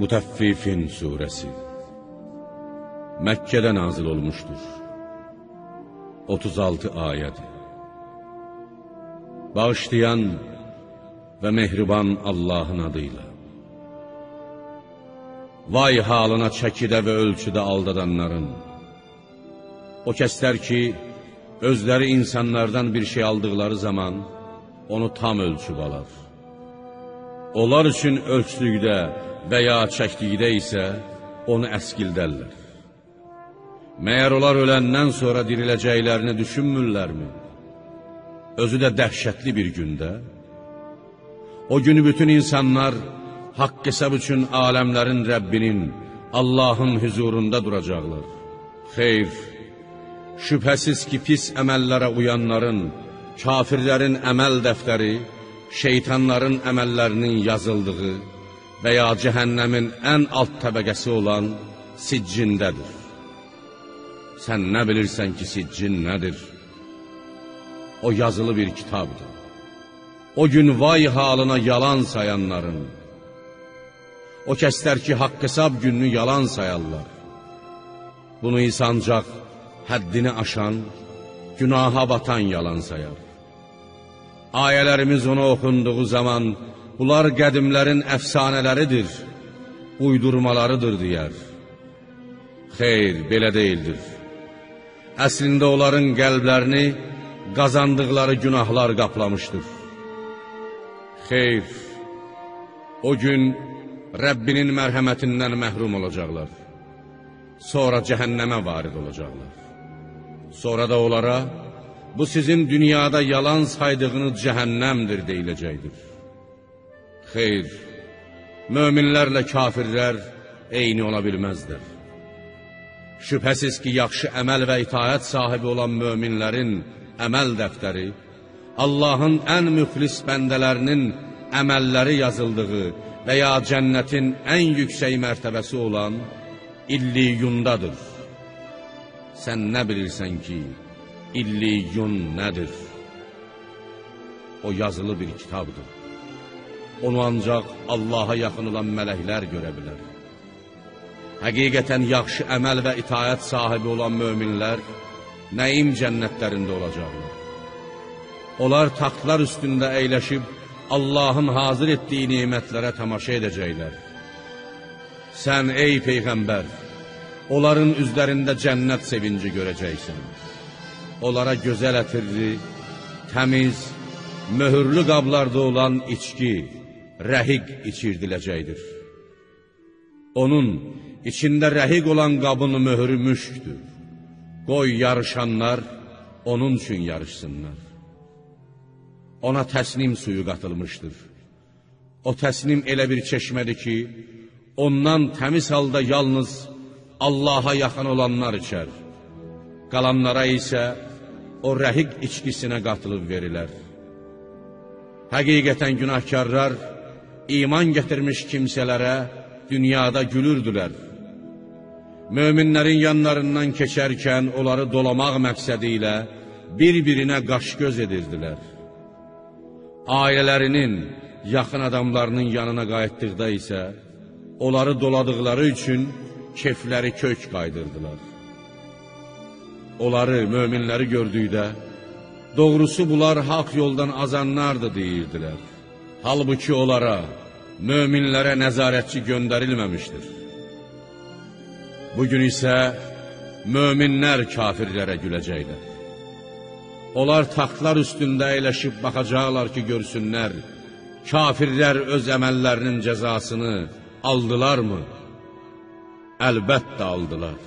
Mütəffifin surəsi Məkkədə nazil olmuşdur. 36 ayədir. Bağışlayan və mehriban Allahın adıyla. Vay halına çəkidə və ölçüdə aldadanların. O kəslər ki, özləri insanlardan bir şey aldıqları zaman onu tam ölçüb alar. Onlar üçün ölçdükdə və ya çəkdikdə isə onu əskildərlər. Məyər onlar öləndən sonra diriləcəklərini düşünmürlərmi? Özü də dəhşətli bir gündə. O günü bütün insanlar haqq hesab üçün aləmlərin Rəbbinin, Allahın hüzurunda duracaqlar. Xeyr, şübhəsiz ki, pis əməllərə uyanların, kafirlərin əməl dəftəri, şeytanların əməllərinin yazıldığı və ya cəhənnəmin ən alt təbəqəsi olan siccindədir. Sən nə bilirsən ki, siccin nədir? O yazılı bir kitabdır. O gün vay halına yalan sayanların, o kəslər ki, haqq hesab gününü yalan sayarlar. Bunu isə ancaq həddini aşan, günaha batan yalan sayar. Ayələrimiz ona oxunduğu zaman, bunlar qədimlərin əfsanələridir, uydurmalarıdır deyər. Xeyr, belə deyildir. Əslində onların qəlblərini qazandıqları günahlar qaplamışdır. Xeyr, o gün Rəbbinin mərhəmətindən məhrum olacaqlar. Sonra cəhənnəmə varid olacaqlar. Sonra da onlara, bu sizin dünyada yalan saydığınız cəhənnəmdir deyiləcəkdir. Xeyr, möminlərlə kafirlər eyni ola bilməzlər. Şübhəsiz ki, yaxşı əməl və itaət sahibi olan möminlərin əməl dəftəri, Allahın ən müxlis bəndələrinin əməlləri yazıldığı və ya cənnətin ən yüksək mərtəbəsi olan İlliyundadır. Sən nə bilirsən ki, İlliyun nədir? O yazılı bir kitabdır. Onu ancaq Allaha yaxın olan mələklər görə bilər. Həqiqətən yaxşı əməl və itaət sahibi olan möminlər nəim cənnətlərində olacaqlar. Onlar taxtlar üstündə əyləşib Allahın hazır etdiyi nemətlərə tamaşa edəcəklər. Sən ey Peyğəmbər, onların üzlərində cənnət sevinci görəcəksən. Onlara gözəl ətirli, təmiz, möhürlü qablarda olan içki, rəhiq içirdiləcəkdir. Onun içində rəhiq olan qabın möhürü müşkdür. Qoy yarışanlar onun üçün yarışsınlar. Ona təsnim suyu qatılmışdır. O təsnim elə bir çeşmədir ki, ondan təmiz halda yalnız Allaha yaxın olanlar içər. Qalanlara isə o rəhiq içkisinə qatılıb verilər. Həqiqətən günahkarlar iman gətirmiş kimsələrə dünyada gülürdülər. Möminlərin yanlarından keçərkən onları dolamaq məqsədi ilə bir-birinə qaş-göz edirdilər. Ailələrinin, yaxın adamlarının yanına qayıtdıqda isə onları doladıqları üçün kefləri kök qaydırdılar. Onları, möminləri gördükdə, doğrusu bunlar haqq yoldan azanlardır deyirdilər. Halbuki onlara, möminlərə nəzarətçi göndərilməmişdir. Bugün isə möminlər kafirlərə güləcəklər. Onlar taxtlar üstündə əyləşib baxacaqlar ki, görsünlər, kafirlər öz əməllərinin cəzasını aldılarmı? Əlbəttə aldılar.